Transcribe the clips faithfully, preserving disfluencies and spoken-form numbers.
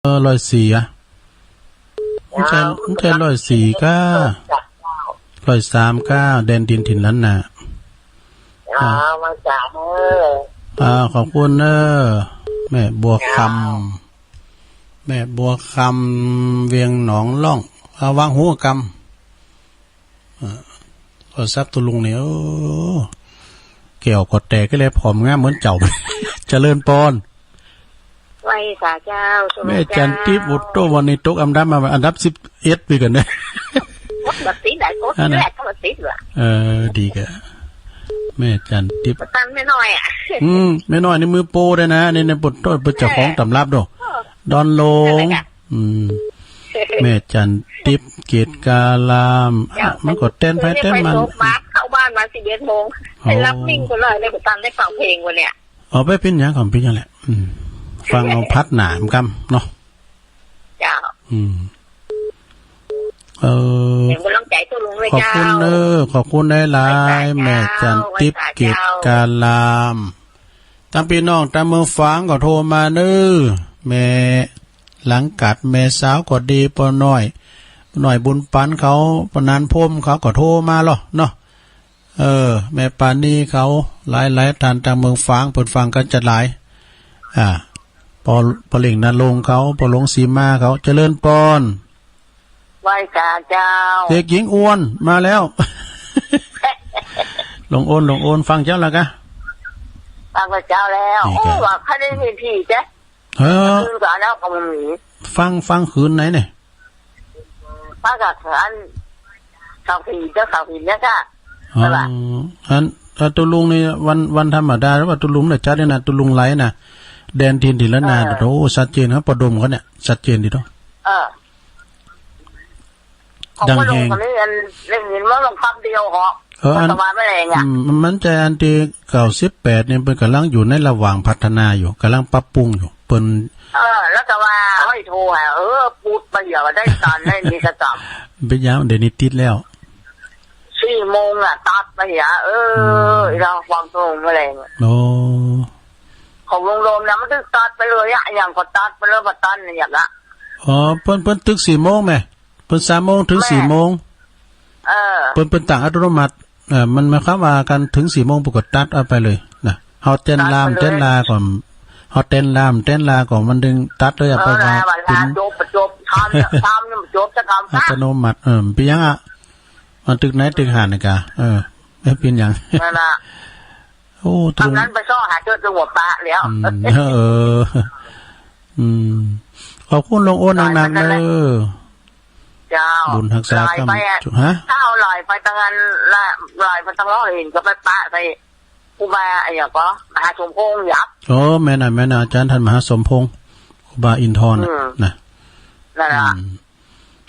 เออ ร้อยสี่อะ บ่ใจ้ บ่ใจ้ร้อยสี่ก้า ร้อยสามก้า แดนดินถิ่นล้านนา อ๋อ มาจาก เออ อ่า ขอบคุณเน้อ แม่บัวคำ แม่บัวคำ เวียงหนองล่อง อ่า วางหูกำ อ่า โทรศัพท์ตุ๊ลุงนี่ โอ้ แก้วก็แตกก็เลยผอมงามเหมือนเจ้า เจริญปอน ไหว้สาเจ้า แม่จันทร์ติ๊บ โอ้โต วันนี้ตกอันดับมา อันดับสิบเอ็ดไปก่อนนะ บัดติดได้ กด อันนั้น แรกก็บัดติดว่ะ เออ ดีกะ แม่จันทร์ติ๊บ ตันแม่น้อยอะ อืม แม่น้อยนี่มือโปรได้นะ นี่ นี่ โอ้โต เปิ้นเจ้าของตำรับโด เออ ดอนหลง นั่นแหละค่ะ อืม แม่จันทร์ติ๊บ เกตกาลาม เจ้า อ่ะ มันก็เต้นไปเต้นมา ไปโทรมา เข้าบ้านมาสิบเอ็ดโมง อ๋อ ไปรับวิ่งไปเลย เลยบ่ตันได้ฟังเพลงวันเนี้ย เอาไปเป๋นหยังก็เป๋นหยังแหละ อืม ฟังเอาพัดหนามกำเนาะ เจ้า อืม เออ เป๋นกำลังใจ๋ตุ๊ลุงด้วย ขอบคุณ เจ้า เน้อ ขอบคุณหลายๆ ไหว้สาเจ้า แม่จันทร์ติ๊บ ไหว้สาเจ้า เกตกาลาม ตางปี้น้องตางเมืองฝางก็โทรมาเน้อ แม่หลังกัด แม่สาวก็ดี ป้อน้อย ป้อน้อยบุญปันเขา ป้อนันพรหมเขาก็โทรมาลอเนาะ เออ แม่ปานีเขา หลายๆ ต้านตางเมืองฝาง เปิ้นฟังกั๋นจะหลาย อ่า ป้อ ป้อเล็งนรงค์เขา ป้อหลวงสีมาเขา เจริญปอน ไหว้สาเจ้า เด็กหญิงอ้วนมาแล้ว ลุงโอน ลุงโอน ฟังเจ้าแล้วกะ ฟังพระเจ้าแล้ว นี่กะ โอ้ ว่าใค่ได้ยินผีเจ๊ เออ คืนก่อนแล้วก็มันมี ฟัง ฟังคืนไหนเนี่ย ฟังกับอันสองผีเจ้าสองผีเนี่ยค่ะ อ๋อ ใช่ปะ อัน ถ้าตุ๊ลุงนี่วัน วันธรรมดา หรือว่าตุ๊ลุงเนี่ยจัดเนี่ยนะ ตุ๊ลุงไลฟ์นะ แดนถิ่นถิ่นล้านนา เออ โอ้ ชัดเจนครับ ป้อดมเขาเนี่ย ชัดเจนดีเนาะ เออ ของ ดัง ป้อดม แฮง คนนี้อันได้ยินว่าลงคำเดียวเหรอ เออ อัน รัฐบาลไม่แรงอะ อืม มันจะอันตี้เก้าสิบแปดเนี่ย เปิ้นก่ำลังอยู่ในระหว่างพัฒนาอยู่ ก่ำลังปรับปรุงอยู่ เปิ้น เออ แล้วก็ว่าให้โทรหา เออ ปุ๊ดไปเดี๋ยวได้ตอนได้มีสต็อป เป๋นหยัง เดี๋ยวนี้ติดแล้ว สี่โมงอะ ตัดไปเหีย เออ อืม อีลองฟังโทรมาแรง โอ้ ของลุงโดมเนี่ยมันตึกตัดไปเลยอะ อย่างก็ตัดไปเลย บ่ตันเนี่ยอย่างละ อ๋อ เปิ้น เปิ้นตึกสี่โมงแหม เปิ้นสามโมงเถิง แม่ สี่โมง เออ เปิ้น เปิ้นตั้งอัตโนมัติ เออ มันหมายความว่าการเถิงสี่โมงเปิ้นก็ตัดเอาไปเลยนะ เฮาเต้นลาม ตัดไปเลย เต้นลาก่อน เฮาเต้นลาม เต้นลาก่อน มันตึงตัดเลยอะ เออ เพราะว่า เวลา เป๋น จบ จบ ทำเนี่ย ทำเนี่ย จบ จะทำ อัตโนมัติ เออ เป๋นหยังอะ มันตึกไหนตึกหั้นน่ะกะ เออ บ่เป๋นหยัง นั่นน่ะ โอ้ ตรง อันนั้นไปซ่อหาเจอตรงหัวปะแล้ว อืม เออ อืม ขอบคุณลุงโอนหนักๆ เน้อ เจ้า บุญฮักษา ไหลไปอะ กำ ฮะ ถ้าเอาไหลไปตางนั้นละ ไหลไปตางนอกเห็นก็ไปปะใส่ครูบาอะหยังก็ มหาสมพงษ์หยัง โอ้ แม่นน่ะ แม่นน่ะ อาจ๋ารย์ต้านมหาสมพงษ์ ครูบาอินทรน่ะ อืม นะ นั่นน่ะ อืม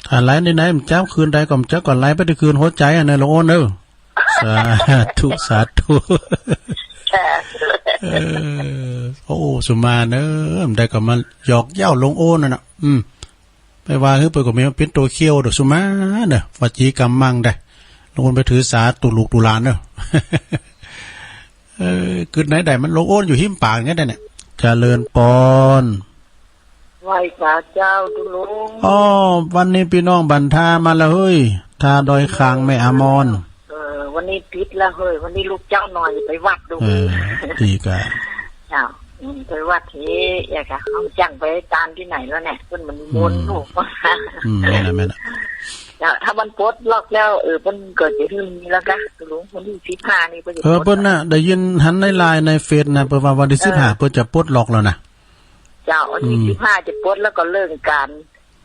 ถ้าไหลไหนๆ บ่จักคืนใดก็บ่จัก ก็ไหลไปตี้คืนหัวใจ๋อะเน้อ ลุงโอนเน้อ สาธุ สาธุ เออ โอ้ สุมาเน้อ ได้ก็มาหยอกเย้าลุงโอนนั่นน่ะ อืม ไปว่าหื้อเปิ้นก็มีเป๋นตั๋วเคี้ยวดอกสุมาเน้อ วจีกรรมมังได้ ลุงโอนไปถือสาตุ๊ลูกตุ๊หลานเน้อ เออ กึ๊ดไหนได้มันลุงโอนอยู่ฮิมปากเนี่ยได้เนี่ย เจริญปอน ไหว้สาเจ้าตุ๊ลุง อ้อ วันนี้ปี้น้องบันทามาละเฮ้ย ทาดอยคางแม่อมร เออ วันนี้ติดละเฮ้ย วันนี้ลูกเจ้าหน่อยไปวัดดู เออ ดีกะ เจ้า อืม ไปวัดเฮยอะกะ เฮาจั่งไปตานตี้ไหนแล้วเนี่ย เปิ้นมันวน อืม ลูก อืม แม่นน่ะ แม่นน่ะ เจ้า ถ้ามันปลดล็อกแล้ว เออ เปิ้นก็จะหื้อมีแล้วกะ ตุ๊ลุง วันตี้สิบห้านี่เปิ้นจะ เออ ปลด เปิ้นน่ะ ได้ยินหันในไลน์ในเฟซน่ะ เปิ้นว่าวันตี้ เออ สิบห้าเปิ้นจะปลดล็อกแล้วนะ เจ้า วันตี้ อืม สิบห้าจะปลดแล้วก็เริ่มก๋าน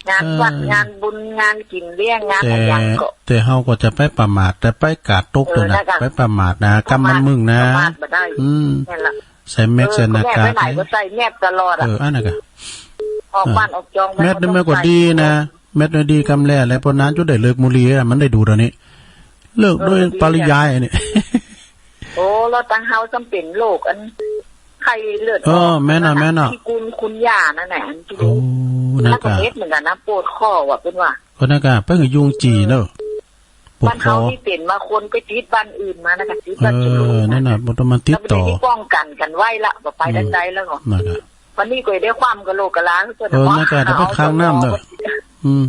งานวัด เออ งานบุญ งานกิ๋นเลี้ยง งาน แต่ อะหยังก็ แต่เฮาก็จะไปประมาท แต่ไปกาดตก เออ เด้อนะ นั่นกะ ไปประมาทนะ ประมาท กำมันมึงนะ ประมาทบ่ได้ อืม นั่นล่ะ ใส่แมส เออ ใส่หน้ากาก ก็แม่ไปไหนก็ใส่แมสตลอดอะ เออ อันนั้นกะ ออกบ้าน เออ ออกจอง แมสนี่มันก็ดีนะ แมสนี่ดีกำแล แล้วปอหนานจุดได้เลิกบุหรี่อะ มันได้ดูดอันนี้ เลิกโดย เออ ดี ปริยายอันนี้ โอ้ แล้วตางเฮาซ้ำเป๋นโรคอันไข้เลือดออก เออ แม่นน่ะ แม่นน่ะ ตี้กุนคุณย่านั่นแหละ อันตี้ โอ้ นั่นกะ แล้วก็เฮ็ดเหมือนกั๋นนะ ปวดข้อว่ะ เปิ้นว่า ก็นั่นกะ ไปหื้อยุงจี่เน้อ ปวดข้อ บ้านเฮานี่เป๋นมา คนไปติดบ้านอื่นมานะกะ ติดบ้าน เออ ตุ๊ลุง นั่นน่ะ บ่ต้องมาติดต่อ แล้วมันจะได้ป้องกั๋นกั๋นไว้ละ บ่ไป อืม ตางใดแล้วก็ นั่นกะ วันนี้ก็ได้ความกะโหลกกะลาคือเปิ้น เออ ว่า นั่นก็จะไปค้างน้ำเนาะ อืม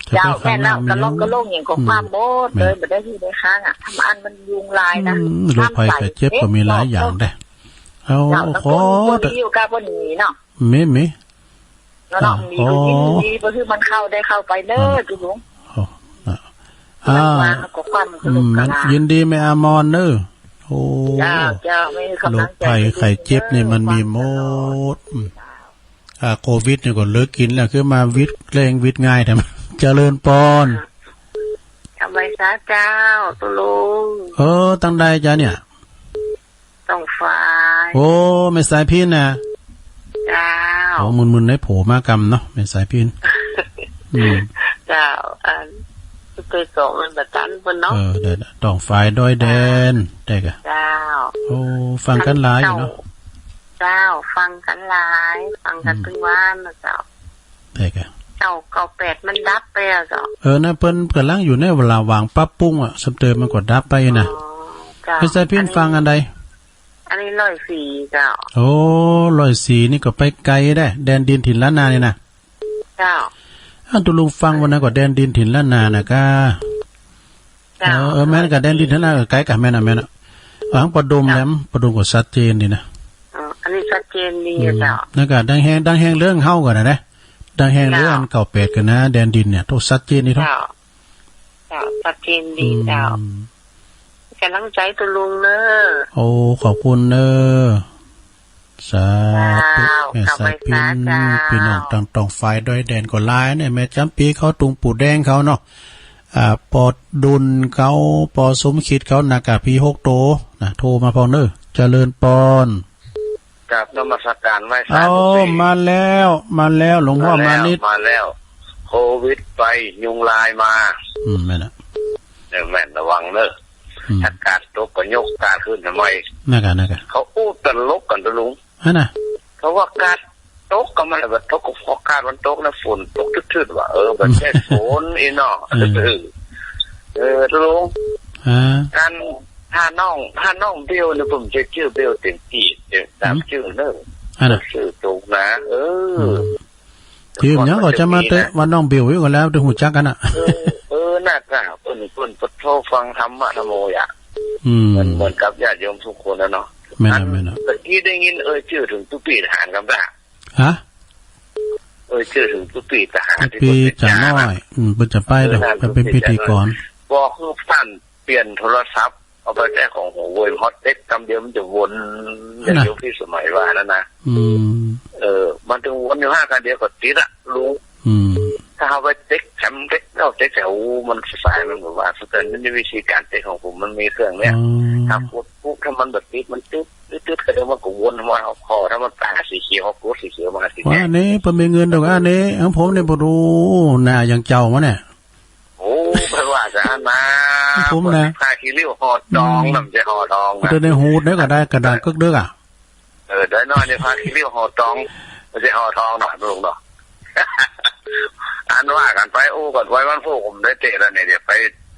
จะไป เจ้า ค้างน้ำ แม่นแล้ว กะโหลกกะโหลกหยังก็ อืม ความหมดเลย แม่น บ่ได้หื้อได้ค้างอะ ทำอันมันยุงลายนะ อืม โรคภัยไข้เจ็บก็มีหลายอย่างเด้ เอา เจ้า ขอ ตะโกนบ่ดีอยู่กะบ่หนีเนาะ มี มี เนาะ อ่า มีก็ยินดี อ๋อ บ่หื้อมันเข้าได้เข้าไปเน้อ นั่นน่ะ ตุ๊ลุง โอ้ น่ะ มันว่า อ่า ก็ความกะโหลกกะลา อืม ยินดีแม่อมรเน้อ โอ้ เจ้า เจ้า มีกำลังใจ โรคภัยไข้เจ็บนี่มันมีหมด อืม อ่า โควิดนี่ก็เลิกกิ๋นแล้ว คือมาวิตแรงวิตง่ายแท้ เจริญปอน ทำไมซะเจ้า ตุ๊ลุง เออ ตังใดจ๊ะเนี่ย ต้องฝ่าย โอ้ แม่สายพิณน่ะ เจ้า โอ้ มึนๆ ได้โผล่มากำเนาะ แม่สายพิณ อืม เจ้า อัน ไปเกาะมันบ่ตันเปิ้นเนาะ เออ ได้ๆ ต้องฝ่ายดอยแดน ได้กะ เจ้า โอ้ ฟังกั๋นหลายอยู่เนาะ เจ้า ฟังกั๋นหลาย ฟังกั๋น อืม ตึงวันนะเจ้า ได้กะ เก้า เก้าแปดมันดับไปอะเจ้า เออ นะ เปิ้น เปิ้นกำลังอยู่ในระหว่างปรับปรุงอะ สำเติมมันก็ดับไปนะ อ๋อ เจ้า แม่สายพิณฟังอันใด อันนี้ร้อยสี่เจ้า โอ้ ร้อยสี่นี่ก็ไปไกลได้ แดนดินถิ่นล้านนานี่นะ เจ้า อ้าว ตุ๊ลุงฟังวันนั้นก็แดนดินถิ่นล้านนานะกะ เจ้า เออ เออ แม่นกะ แดนดินถิ่นล้านนาก็ไกลกะ แม่นอะ แม่นอะ หวังปะดมแหลม ปะดมก็ชัดเจนดีนะ อ๋อ อันนี้ชัดเจนดีอะเจ้า อืม นั่นกะดังแฮง ดังแฮงเรื่องเฮาก่อนนะ ดังแฮงเรื่อง เจ้า อันเก้าแปดก่อนนะ แดนดินเนี่ย โตชัดเจนดีเนาะ เจ้า เจ้า ชัดเจนดีเจ้า อืม ก๋ำลังใจ๋ตุ๊ลุงเน้อ โอ้ ขอบคุณเน้อ สาธุ เจ้า แม่สายพิณ เจ้า พี่น้องตังต้องฝ่ายดอยแดนก็หลายเนี่ย แม่จ๋ำปี๋เขา ตุงปู่แดงเขาเนาะ อ่า ปอดุลเขา ปอสมคิดเขา นะกะ ผีหกโตนะ โทรมาพ่องเน้อ เจริญปอน กราบนมัสการไหว้สา เอา ธุปี๋ มาแล้ว มาแล้ว หลวงพ่อมานิด มาแล้ว มาแล้ว โควิดไป ยุงลายมา อืม แม่นอะ เออ แม่น ระวังเน้อ อืม ถ้ากาดตกก็ยกกาดขึ้นทำไม นั่นกะ นั่นกะ เขาอู้ตลกกั๋นตุ๊ลุง ฮะน่ะ เขาว่ากาดตกก็มัน บ่าตกก็เพราะกาดมันตกนะ ฝนตกทืดๆ ว่ะ เออ บ่ใจ้ฝนอีเนาะ เออ เออ ตุ๊ลุง ฮะ อัน ถ้าน้อง ถ้าน้องเบลเนี่ย ผมจะจื้อเบลเต็มตี้ เต็มต๋าม อืม จื้อเน้อ อันน่ะ จื้อตุ๊ลุงนะ เออ อืม จื้อหยังก็จะมาเต๊อะ ว่าน้องเบลอยู่กั๋นแล้ว ได้ฮู้จักกั๋นน่ะ เออ เออ น่ะกะ เปิ้น เปิ้น เปิ้นโทรฟังธรรมะธรรมโมอะ อืม เหมือน เหมือนกับญาติโยมทุกคนนะเนาะ แม่นอะ อัน แม่นอะ ตะกี้ได้ยินเอ่ยจื้อเถิงตุ๊ปี้ทหารกำพร้า ฮะ เอ่ยจื้อเถิงตุ๊ปี้ทหาร ตุ๊ปี้จ๋าน้อย อืม เปิ้นจะไปเด้อ เออ นั่น ไปเป๋นพิธีกร ตุ๊ปี้จ๋าน้อย บอกคือต้านเปลี่ยนโทรศัพท์ เอาไปใจ๊ของหัวเว่ย ฮอตเต็กกำเดียวมันจะวน อันน่ะ อย่างเดียวพี่สมัยว่านั่นนะ อืม เออ มันตึงวนอยู่ห้ากำเดียวก็ติดอะลุง อืม ถ้าเอาไปเต็กแถมเต็กเล่าเต็กแถว มันสายมันแบบว่า แต่นี่วิธีการเต็กของผมมันมีเครื่องเนี้ย อ๋อ ถ้ากดปุ๊บ ถ้ามันบ่ติด มันตึ๊ด ตึ๊ด ตึ๊ด ก็เดี๋ยวมันก็วนมาเอาคอ ถ้ามันตายสีเขียว กดสีเขียวมาสีแดง ว่านี่ เปิ้นมีเงินดอกอันนี้ ของผมนี่บ่ฮู้ หน้าอย่างเจ้ามาเนี่ย โอ้ ไปว่าจะอันนะ ผมนะ ผ้าขี้ริ้วห่อตอง อืม น่ะ บ่ใจ้ห่อทองนะ เดี๋ยวในหูดเนี่ยก็ได้กระดาษกึกเดือกอะ เออ ได้น้อยในผ้าขี้ริ้วห่อตอง บ่ใจ้ห่อทองเนาะลุงเนาะ อันว่ากั๋นไป อู้กั๋นไป วันพูกผมได้เตะแล้วเนี่ย เดี๋ยวไป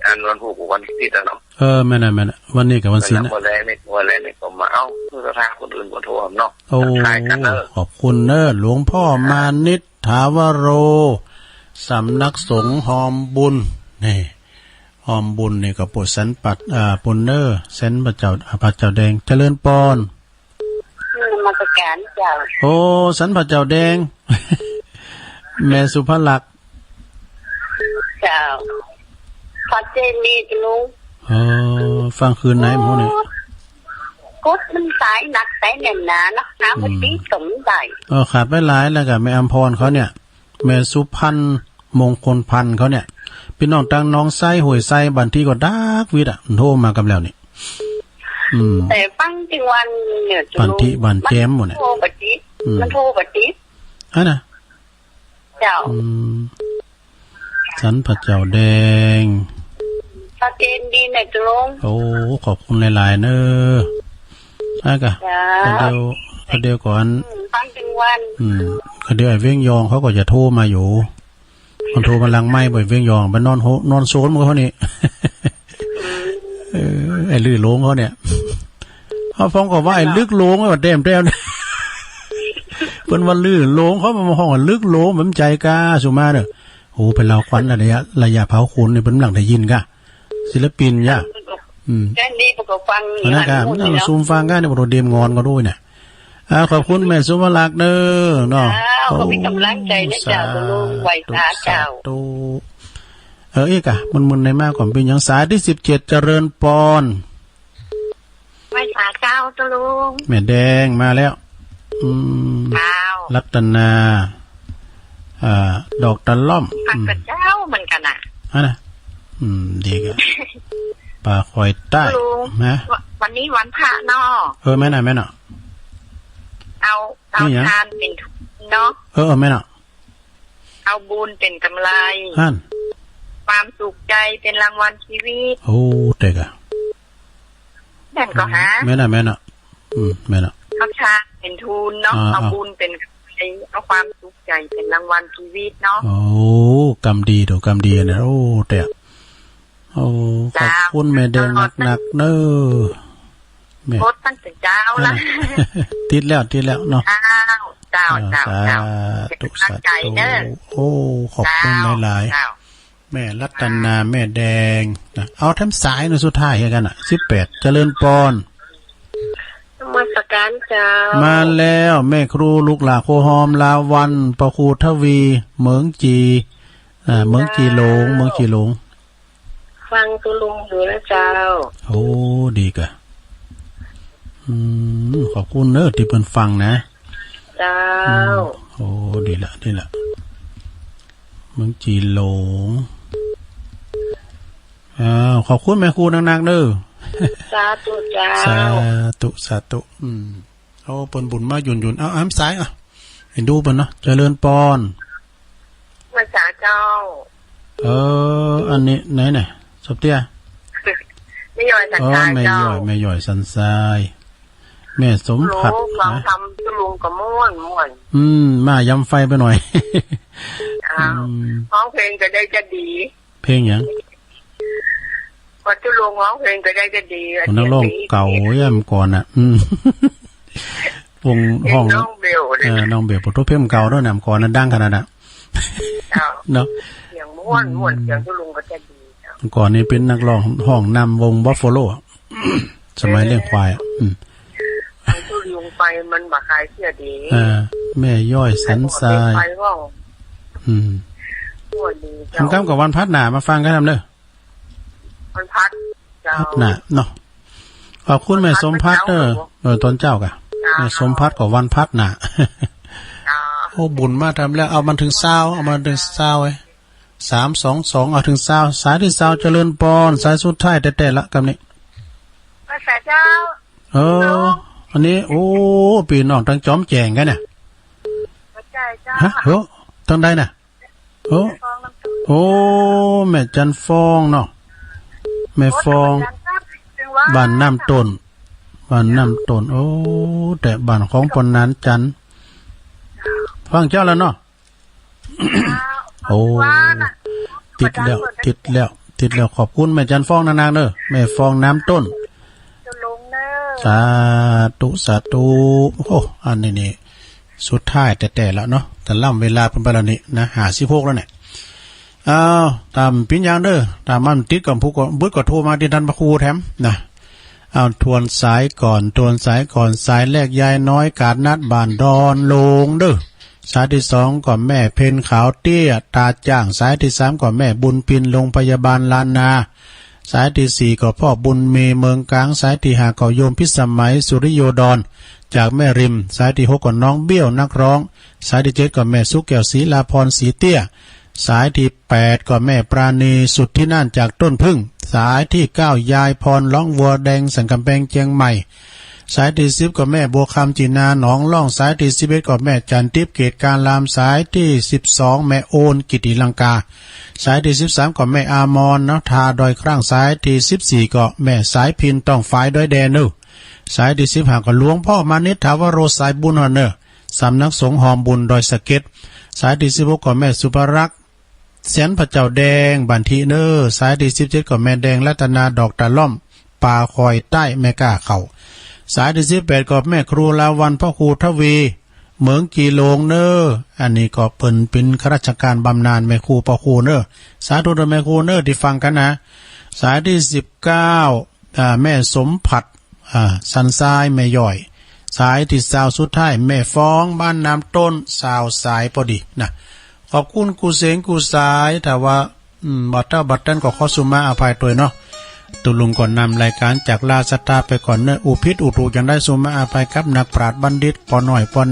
อันวันพูกวันอาทิตย์แล้วเนาะ เออ แม่นอะ แม่นอะ วันนี้กับวันศีลนะ เมื่อแลงนี่ เมื่อแลงนี่ผมมา เอ้า เพื่อทางคนอื่นก็โทรเนาะ โอ้ ทักทายกั๋นเน้อ ขอบคุณเน้อ หลวงพ่อมานิต ถาวโร สำนักสงฆ์ฮอมบุญ นี่ ฮอมบุญนี่ก็โปรดสันปัด อ่า ปุณเนอร์ สันพระเจ้า อ่า พระเจ้าแดง เจริญปอน นมัสการเจ้า โอ้ สันพระเจ้าแดง แม่สุภลักษณ์ เจ้า ขอเจดีย์ลุง เออ ฟังคืนไหนหมู่นี่ กดมันสายหนักสายแน่นหนาเนาะ หา อืม บ่ติดก็บ่ได้ เออ ขาดไปหลายแล้วกะ แม่อำพรเขาเนี่ย แม่สุพรรณมงคลพันธ์เขาเนี่ย พี่น้องตังหนองไซ ห้วยไซ บางทีก็ดักวิทย์อะ โทรมากำแล้วนี่ อืม แต่ฟังตึงวันเนี่ย บางทีบางแจมหมู่เนี่ย โทรบ่ติด อืม มันโทรบ่ติด อันน่ะ เจ้า อืม สันพระเจ้าแดง ชัดเจนดีนะลุง โอ้ ขอบคุณหลายๆ เน้อ อ่ะกะ เจ้า กะเดี๋ยว กะเดี๋ยวก่อน อืม ฟังตึงวัน อืม กะเดี๋ยวไอ้เว้งยองเขาก็จะโทรมาอยู่ มันโทรมาหลังไมค์บ่อย เว้งยอง ไปนอนโฮ นอนโซนมันเขานี่ เออ ไอ้ลือหลงเขาเนี่ย เอาฟ้องก็ว่าไอ้ลึกหลงไว้ว่าแต้มๆ เนี่ย ปิ้นว่าลือโหลง เขามาฮ้องว่าลึกโหลง บ่ใจ้กา สุมาเน่อ โอ้ ไปลาวขวัญระยะ ระยะเผาขนนี่เปิ้นบ่หลังได้ยินกา ศิลปินยะ อืม แค่นี้ปะก็ฟัง อันนั้นกา อยู่ มัน หัน ซุมฟังกาเนี่ย บ่ต้องเดมงอนก็ด้วยเนี่ย อ่า ขอบคุณแม่สมรักเน่อเนาะ เจ้า ก็มีก๋ำลังใจ๋นะเจ้า โอ้ ลุง ไหว้สาเจ้า สาธุ เออ อีกอะ มึนๆ ในมากก่อน เป๋นหยัง สายตี้สิบเจ็ด เจริญปอน ไหว้สาเจ้า เจ้าลุง แม่แดงมาแล้ว อืม เจ้า รัตนา อ่า ดอกตะล่อม พัก อืม กับเจ้าเหมือนกั๋นน่ะ อันน่ะ อืม ดีกะ ป่าคอยใต้ เจ้าลุง นะ ว- วันนี้วันพระเนาะ เออ แม่นน่ะ แม่นน่ะ เอา เอา นี่หยัง ทานเป๋นทุนเนาะ เออ เออ แม่นน่ะ เอาบุญเป๋นก๋ำไร หั้น ความสุขใจ๋เป๋นรางวัลจีวิต โอ้ เต๊กอะ แม่นก่อฮะ แม่นน่ะ แม่นน่ะ อืม แม่นน่ะ เอาชาติเป๋นทุนเนาะ อ่า เอา เอาบุญเป๋นก๋ำไร เอาความสุขใจ๋เป๋นรางวัลจีวิตเนาะ โอ้ กำดี เดี๋ยวกำดีนะ โอ้ เต๊ก โอ้ ขอบคุณแม่แดงนักๆ เน่อ แม่ กดตั้งแต่เจ๊าละ อ่า ติดแล้ว ติดแล้วเนาะ เจ้า เจ้า อ่า เจ้า เจ้า สาธุ เป๋นก๋ำลังใจ๋เน่อ สาธุ โอ้ ขอบคุณหลายๆ เจ้า เจ้า แม่รัตนา แม่แดงนะ เอาแถมสายหนึ่งสุดท้ายหื้อกั๋นน่ะ สิบแปด เจริญปอน นมัสการเจ้า มาแล้ว แม่ครูลูกหลาโคฮอม ลาวัณ พระครูทวี เหมิงจี อ่า เหมิงจีหลง เจ้า เหมิงจีหลง ฟังตุ๊ลุงอยู่นะเจ้า โอ้ ดีกะ อืม ขอบคุณเน่อตี้เปิ้นฟังนะ เจ้า อืม โอ้ ดีละ ดีละ เหมิงจีหลง อ้าว ขอบคุณแม่ครูนักๆ เน่อ สาธุเจ้า สาธุ สาธุ อืม โอ้ เปิ้นบุญมาหยุ่นๆ เอา แถมสายอ่ะ เอ็นดูเปิ้นเนาะ เจริญปอน ไหว้สาเจ้า เออ อันนี้ไหนเนี่ย สบเตี้ย แม่ย้อยสันทราย อ๋อ แม่ย้อย เจ้า แม่ย้อยสันทราย แม่สมผัส โอ้ ฟัง นะ ธรรมตุ๊ลุงก็ม่วน ม่วน อืม มายำไฟไปหน่อย อ้าว อืม ฮ้องเพลงก็ได้จะดี เพลงหยัง ว่าตุ๊ลุงฮ้องเพลงก็ได้จะดี โอ้ นักร้องเก่า เมื่อก่อนน่ะ อืม วง ฮ้อง น้องเบลเนี่ย เออ น้องเบล โอ้โห เพลงเก่าด้วยนะ เมื่อก่อนน่ะดังขนาดน่ะ เจ้า เนาะ เสียงม่วน อืม ม่วน เสียงตุ๊ลุงก็จะดีเจ้า เมื่อก่อนนี่เป๋นนักร้องฮ้องนำวงบัฟฟาโล สมัยเลี้ยงควายอ่ะ อืม ตุ๊ลุงไปมันบ่ขายเสื้อดี เออ แม่ย้อยสันทราย ไปฮ้อง อืม ม่วนดีเจ้า อันกำกับวันพฤหัสหน้ามาฟังกั๋นนำเน่อ วันพฤหัส เจ้า พฤหัสหน้าเนาะ ขอบคุณแม่สมผัสเน่อ เออ ต๋อนเจ๊ากะ เจ้า แม่สมผัสก็วันพฤหัสหน้า เจ้า โอ้ บุญมาทำแล้ว เอามันเถิงซาว เอามันเถิงซาวเอ้ย สามสองสอง เอาเถิงซาว สายตี้ซาว เจริญปอน สายสุดท้ายแต๊ๆ ละ กำนี้ ว่าสาเจ้า เออ ฮัลโหล อันนี้ โอ้ ปี้น้องตังจ๋อมแจ้งกั๋นเนี่ย ว่าสาเจ้า ฮะ โอ้ ตังใดน่ะ โอ้ แม่ฟองน้ำ โอ้ แม่จันฟองเนาะ แม่ฟอง โอ้ บ้านน้ำต้น บ้านน้ำต้น โอ้ แต่บ้านของปอนนานจันทร์ ฟังเจ้าแล้วเนาะ โอ้ ติดแล้ว ติดแล้ว ติดแล้ว ขอบคุณแม่จันฟองนักๆ เน่อ แม่ฟองน้ำต้น สาธุ สาธุ โอ้ อันนี้นี่ สุดท้ายแต๊ๆ แล้วเนาะ ตะล่ำเวลาเปิ้นไปแล้วนี่นะ ห้าสิบหก แล้วเนี่ย อ้าว ต๋ามเป๋นหยังเน่อ ต๋ามมันติดก่อน ผู้ก่อน บึดก็โทรมาตี้ต้านพระครูแถมนะ อ้าว ทวนสายก่อน ทวนสายก่อน สายแรกยายน้อย กาดนัด บ้านดอนโลงเน่อ สายตี้สองก็แม่เพ็ญขาวเตี้ย ตาจ้าง สายตี้สามก็แม่บุญพิน โรงพยาบาลล้านนา สายตี้สี่ก็พ่อบุญมี เมืองกลาง สายตี้ห้าก็โยมพิสมัย สุริโยดร จากแม่ริม สายตี้หกก็น้องเบี้ยว นักร้อง สายตี้เจ็ดก็แม่สุแก้ว ศรีลาภรณ์ ศรีเตี้ย สายตี้แปดก็แม่ปราณี สุทธินาถ จากต้นผึ้ง สายตี้เก้า ยายพร ร้องวัวแดง สันกำแพง เจียงใหม่ สายตี้สิบก็แม่บัวคำ จีนา หนองล่อง สายตี้สิบเอ็ดก็แม่จันทิพย์ เกตการาม สายตี้สิบสอง แม่โอน กิติลังกา สายตี้สิบสามก็แม่อามร เนาะ ท่าดอยครั่ง สายตี้สิบสี่ก็แม่สายพิน ต้องฝายดอยแดนเน่อ สายตี้สิบห้าก็หลวงพ่อมานิช ถาวโร สายบุญฮอนเน่อ สำนักสงฆ์หอมบุญดอยสะเก็ด สายตี้สิบหกก็แม่สุภรักษ์ แสนพระเจ้าแดง บันทิเน่อ สายตี้สิบเจ็ดก็แม่แดงรัตนา ดอกตะล่อม ป่าคอยใต้ แม่ก้าเข้า สายตี้สิบแปดก็แม่ครูลาวัณ พระครูทวี เหมิงกี่หลงเน่อ อันนี้ก็เปิ้นเป๋นข้าราชก๋านบำนาญแม่ครูป้อครูเน่อ สาธุเน่อแม่ครูเน่อตี้ฟังกั๋นนะ สายตี้สิบเก้า อ่า แม่สมผัส อ่า สันทราย แม่ย้อย สายตี้ซาวสุดท้าย แม่ฟอง บ้านน้ำต้น ซาวสายปอดีนะ ขอบคุณกู้เสียงกู้สาย ถ้าว่า อืม บ่าเต๊าบ่าเต้นก็ขอสุมาอภัยตวยเนาะ ตุ๊ลุงก็นำรายก๋านจากลาศรัทธาไปก่อนเน่อ อู้ผิดอู้ถูกจาใดสุมาอภัยกับนักปราชญ์บัณฑิต ป้อน้อยป้อ